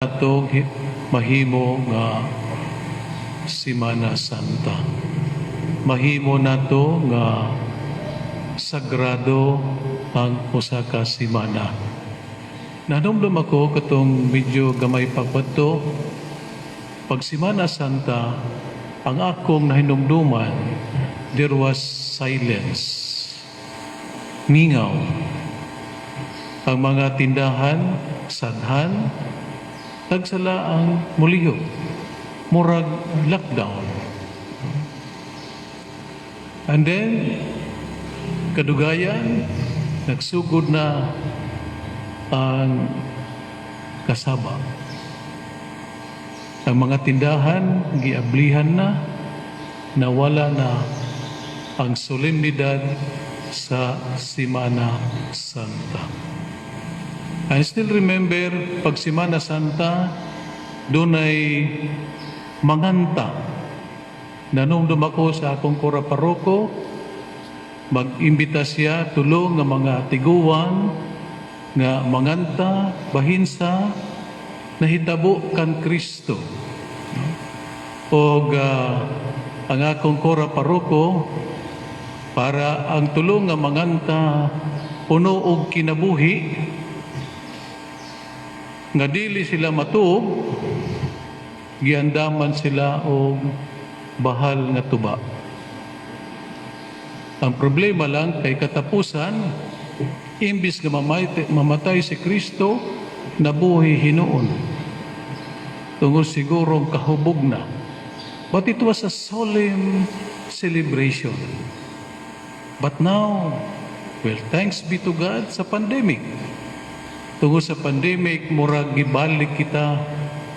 Atong mahimo nga Simana Santa. Mahimo nato nga sagrado ang usa ka simana. Nanomdom ako katong medyo gamay pa to, pag Simana Santa, ang akong nahinumduman, there was silence. Mingaw. Ang mga tindahan, sadhan, tagsala ang mulihok. Murag lockdown. And then, kadugayan, nagsugod na ang kasaba. Ang mga tindahan, giablihan na, nawala na ang solemnidad sa Simana Santa. I still remember, pag Simana Santa, dunay manganta. Nanumdum ako sa akong kura paroko, mag-imbita siya tulo nga mga tiguwang nga manganta bahin sa nahitabo kan Kristo. Og ang akong kura paroko, para ang tulo nga manganta puno og kinabuhi nga dili sila matuog, giandaman sila og bahal nga tuba. Ang problema lang kay katapusan, imbis nga mamatay si Kristo, nabuhi hinuon. Tungod siguro kahubog na. But it was a solemn celebration. But now, well, thanks be to God sa pandemic. Tungod sa pandemic, murag gibalik kita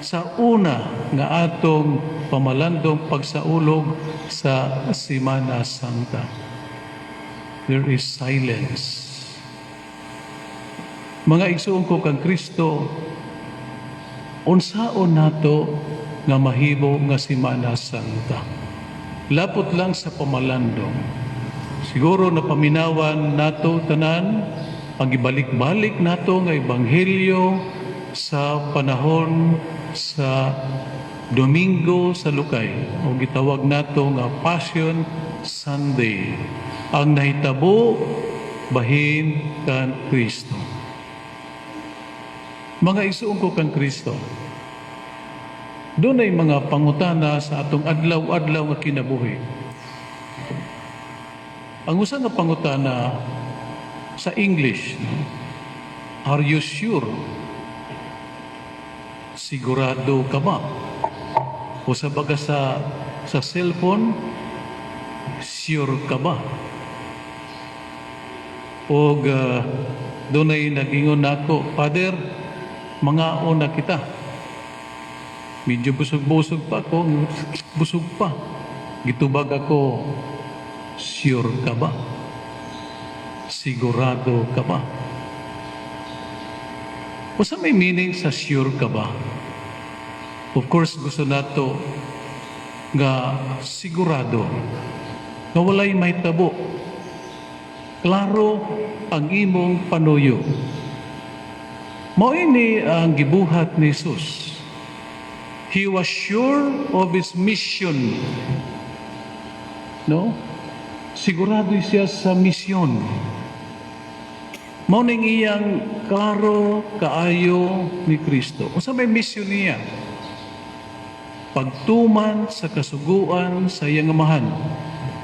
sa una nga atong pamalandong pagsaulog sa Semana Santa. There is silence. Mga igsuon ko kang Kristo, unsaon nato nga mahimo nga Semana Santa? Lapot lang sa pamalandong. Siguro napaminawan nato tanan ang ibalik-balik nato nga ebanghelyo sa panahon sa Domingo sa Lukay o gitawag nato nga Passion Sunday, ang nahitabo bahin kan Kristo. Mga igsuon ko kan Kristo, dunay mga pangutana sa atong adlaw-adlaw nga kinabuhi. Ang usa nga pangutana sa English, no? "Are you sure?" Sigurado ka ba? O sa baga sa cellphone, sure ka ba? Og dunay nagingon nako, "Father, mangaon na kita." Medyo busog-busog pa ako, busog pa. Gitubag ako, "Sure ka ba? Sigurado ka ba?" Unsa may meaning sa "sure ka ba"? Of course, gusto nato nga sigurado, nga walay mahitabo. Klaro ang imong panuyo. Mao ini ang gibuhat ni Jesus. He was sure of his mission. No? Sigurado siya sa misyon. Mao ning iyang klaro kaayo ni Kristo. Unsa may misyon niya? Pagtuman sa kasuguan sa iyang Amahan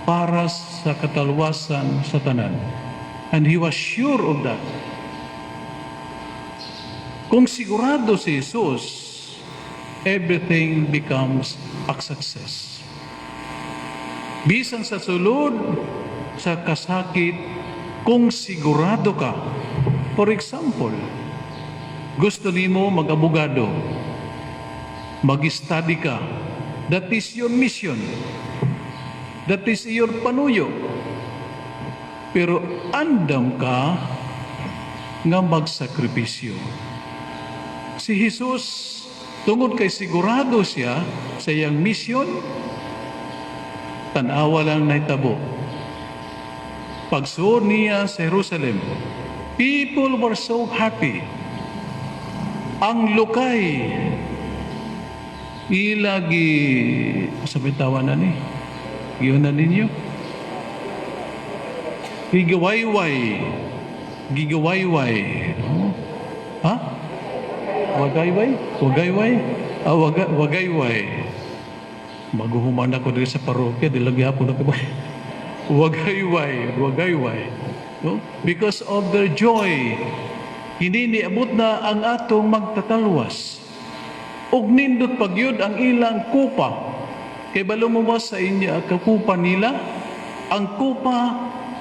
para sa katalwasan sa tanan. And he was sure of that. Kung sigurado si Jesus, everything becomes a success. Bisan sa sulod, sa kasakit, kung sigurado ka, for example, gusto nimo mag-abogado, mag-study ka, that is your mission. That is your panuyo. Pero andam ka nga magsakripisyo. Si Jesus, tungod kay sigurado siya sa iyang mission, tan-awa lang nahitabo. Pagsuod niya sa Jerusalem, people were so happy. Ang lukay ilagi sa bitawan na ni. Giyon na ninyo. Gigawayway. Gigawayway. Oh. Ha? Wagayway? Wagayway? Ah, wagayway. Maguhuman ako diri sa parokya, di lagi hapon ako. Wagayway, wagayway. No? Because of their joy, hindi niabot na ang atong magtatalwas. Ug nindot pagyud ang ilang kupa. Kay balo mo ba sa inyo ang kupa nila? Ang kupa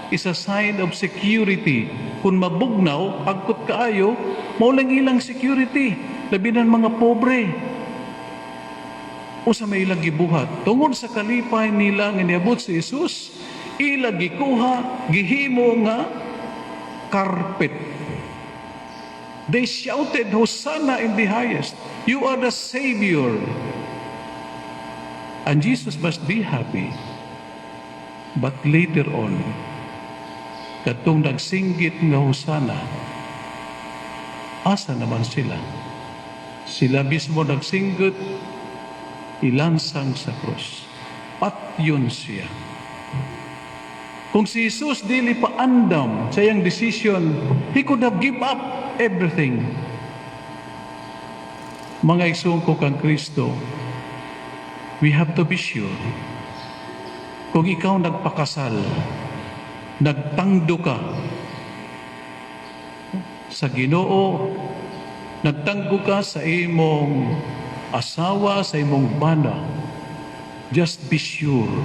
is a sign of security. Kung mabugnaw, agkot kaayo, mao lang ilang security. Labi na mga pobre. Usa may ilang gibuhat. Tungod sa kalipay nila nga niabot si Jesus, ila gikuha, gihimo nga carpet. They shouted, "Hosanna in the highest. You are the Savior." And Jesus must be happy. But later on, katong nagsinggit nga "Hosanna," asa naman sila? Sila mismo nagsinggit, ilansang sa krus. Patyon siya. Kung si Jesus dili pa andam sa iyang decision, he could have give up everything. Mga igsoon ko kang Kristo, we have to be sure. Kung ikaw nagpakasal, nagtangdo ka sa Ginoo, nagtangdo ka sa imong asawa, sa imong bana, just be sure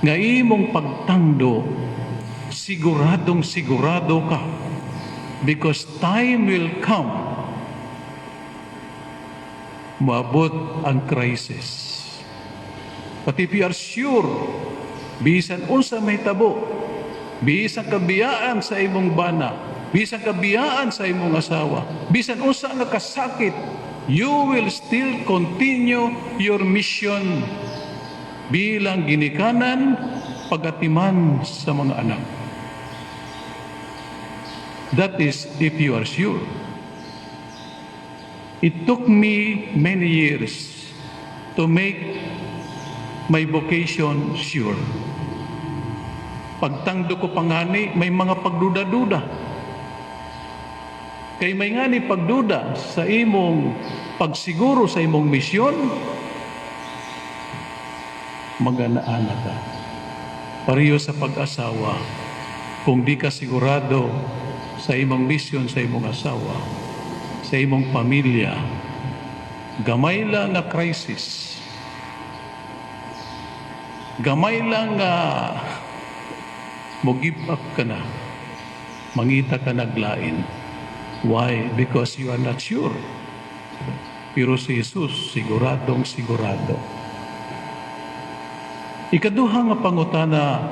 nga imong pagtangdo, siguradong sigurado ka, because time will come, maabot ang crisis. But if you are sure, bisan unsa may tabo, bisan kabiyaan sa imong bana, bisan kabiyaan sa imong asawa, bisan unsa nga kasakit, you will still continue your mission bilang ginikanan, pagatiman sa mga anak. That is if you are sure. It took me many years to make my vocation sure. Pagtangdo ko pangani, may mga pagduda-duda. Kay may ngani pagduda sa imong pagsiguro sa imong misyon, magana-ana ka. Pareho sa pag-asawa, kung di ka sigurado sa imong misyon sa imong asawa, sa imong pamilya, gamay lang nga crisis, gamay lang nga mo give up ka na, mangita ka naglain. Why? Because you are not sure. Pero si Jesus, siguradong sigurado. Ikaduha nga pangutana,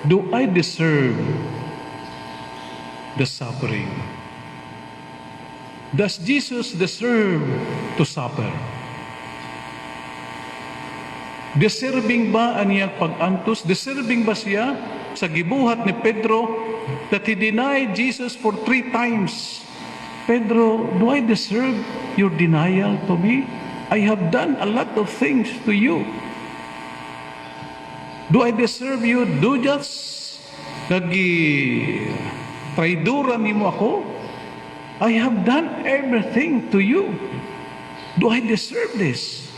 do I deserve the suffering? Does Jesus deserve to suffer? Deserving ba ang iyang pag-antos? Deserving ba siya sa gibuhat ni Pedro that he denied Jesus for three times? "Pedro, do I deserve your denial to me? I have done a lot of things to you. Do I deserve you? Do just nagi traidura nimo ako? I have done everything to you. Do I deserve this?"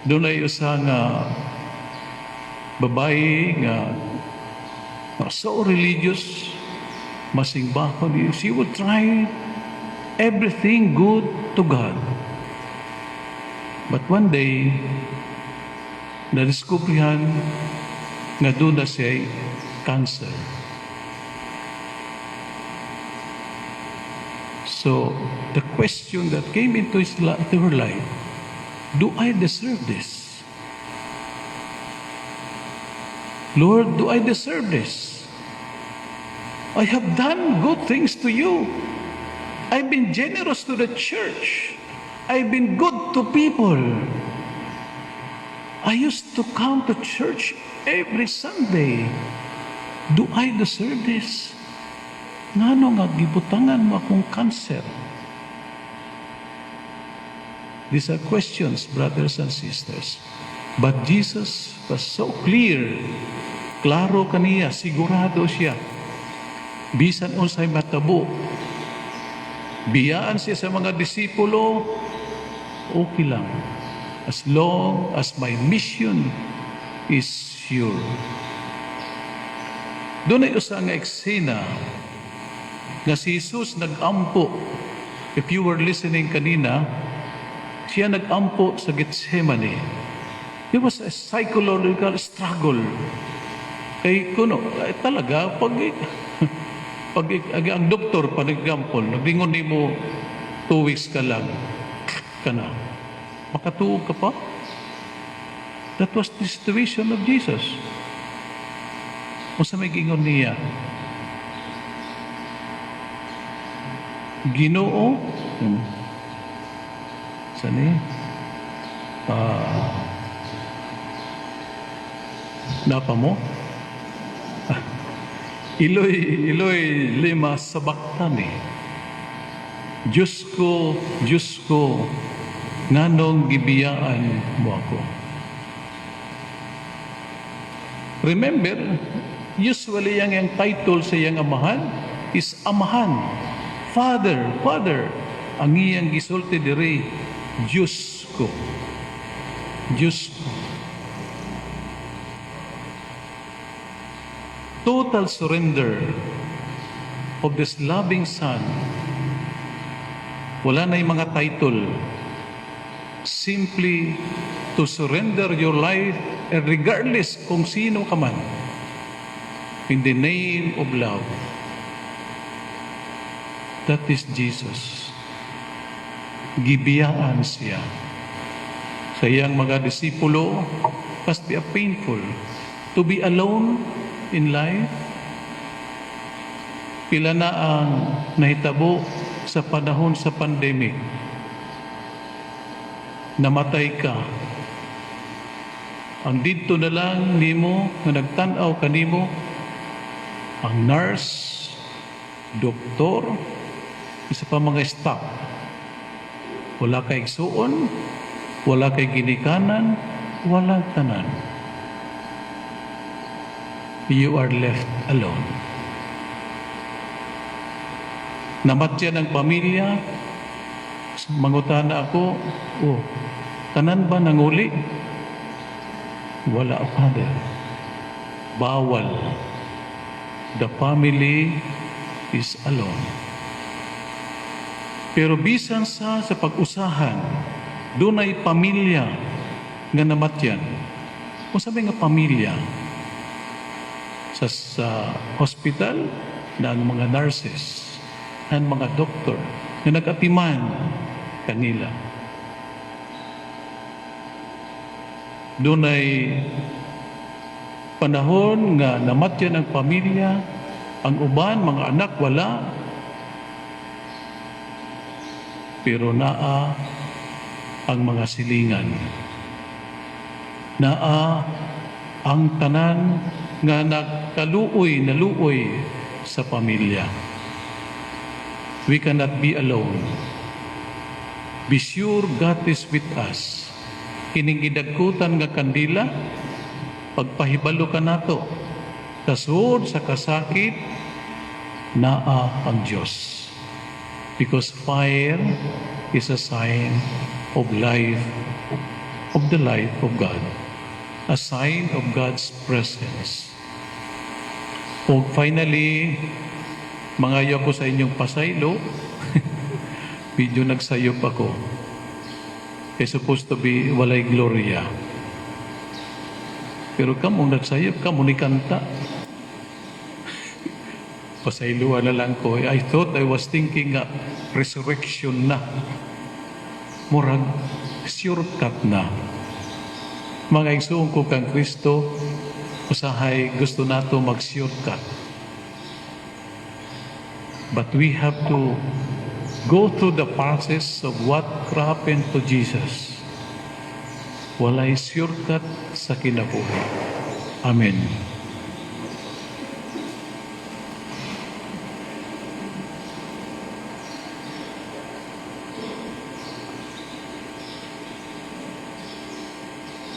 Dunay usa nga babae nga so religious, masimbako. She would try everything good to God. But one day, nadiskubrihan nga duna siya cancer. So, the question that came to her life, "Do I deserve this? Lord, do I deserve this? I have done good things to you. I've been generous to the church. I've been good to people. I used to come to church every Sunday. Do I deserve this?" Ngano nga gibutangan mo akong cancer? These are questions, brothers and sisters. But Jesus was so clear. Klaro kaniya, sigurado siya. Bisan unsay matabo, biyaan siya sa mga disipulo, okay lang. As long as my mission is sure. Dunay usa nga eksena nga si Jesus nag-ampo. If you were listening kanina, siya nag-ampo sa Gethsemane. There was a psychological struggle. Kay kuno, eh, talaga, pag ang doktor, for example, naglingon nimo, 2 weeks ka lang, ka na. Makatuog ka pa? That was the situation of Jesus. Unsa may gingon niya? Ginoo, sani? Ah, napa mo? "Eloi, Eloi, lema sabachthani?" Diyos ko, Diyos ko, nganong gibiyaan mo ako? Remember, usually ang title sa iyang amahan is Amahan. Father, Father. Ang iyang gisulti diri, "Diyos ko. Diyos ko." Total surrender of this loving Son. Wala na yung mga title. Simply to surrender your life and regardless kung sino ka man. In the name of love. That is Jesus. Gibiyaan siya. Sa iyang mga disipulo, must be a painful to be alone in life. Pila na ang nahitabo sa panahon sa pandemic. Namatay ka. Ang didto na lang nimo nga nagtan-aw kanimo ang nurse, doktor, isa pa mga staff. Wala kay igsuon, wala kay ginikanan, wala tanan. You are left alone. Namatyan ang pamilya, mangutana ako, "Oh, tanan ba nanguli?" "Wala, Father. Bawal." The family is alone. Pero bisan sa pag-usahan, dunay pamilya nga namatyan. Kung sabi nga pamilya, sa hospital na ang mga nurses and mga doktor na nag-atiman kanila. Dunay panahon nga namatyan ang pamilya, ang uban, mga anak, wala. Pero naa ang mga silingan. Naa ang tanan nga nakaluoy, naluoy sa pamilya. We cannot be alone. Be sure God is with us. Kining gidagkutan nga kandila, pagpahibalo ka nato, kasud sa kasakit, naa ang Diyos. Because fire is a sign of life, of the life of God. A sign of God's presence. O finally, mangayo ko sa inyong pasaylo, medyo nagsayop ako. It's supposed to be walay gloria. Pero kamo nagsayop, kamo ni kanta. Pasayloan na lang ko. I thought, I was thinking nga, resurrection na. Murag, shortcut na. Mga igsuon ko kang Kristo, usahay gusto nato mag-shortcut. But we have to go through the process of what happened to Jesus. Walay shortcut sa kinabuhi. Amen.